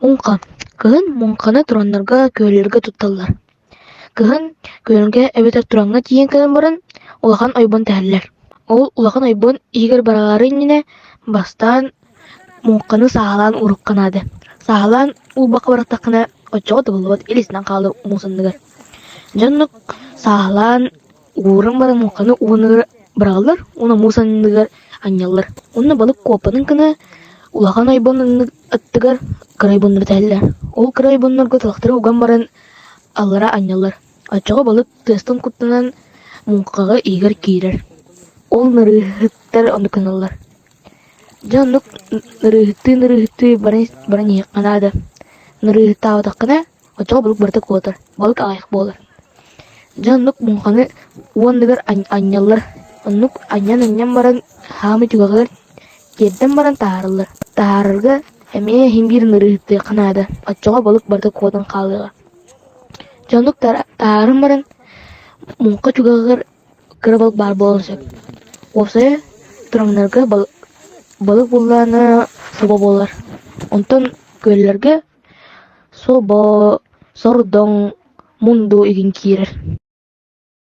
Муҥха. Кыһын муҥханы тураннарга, күөллэргэ тутталлар. Кыһын күөлгэ эбэтэр тураҥҥа тиийэн кэлэн баран улахан ойбон тэһэллэр. Ол улахан ойбон иһигэр бараары иннинэ бастаан муҥханы сааһылаан уурукка наада. Сааһылаан уурбакка барахтаххына оччоҕо табыллыбат илиитинэн хаалар муус анныгар. Дьэ оннук сааһылаан ууран баран муҥханы ууныгар быраҕаллар уонна муус анныгар анньаллар. Уонна балык куоппатын гына улахан ойбон аттыгар кыра ойбоннору тэһэллэр. Ол кыра ойбоннорго талахтары уган баран аллара анньаллар. Оччоҕо балык тыастан куттанан муҥхаҕа иһигэр киирэр. Ол нырыыһыттар оннук гыналлар. Дьэ оннук нырыыһыттыы-нырыыһыттыы баран баран иһиэххэ наада. Нырыыһыттаабатаххына оччоҕо балык барыта куотар, балык аҕыйах буолар. Дьэ оннук муҥханы уонныгар анньаллар. Оннук анньан-анньан баран хаамыы түгэҕэр тиэрдэн баран таһаараллар. Таһаарарга эмиэ иһин биир нырыыһыттыахха наада, оччоҕо балык барыта куотан хаалыаҕа. Дьэ оннук таһааран баран муҥха түгэҕэр кыра балык баар буолуон сөп. Уопсайа тураҥнарга балык буллаҕына собо буолар. Онтон күөллэргэ собо, сордоҥ, мунду игин киирэр.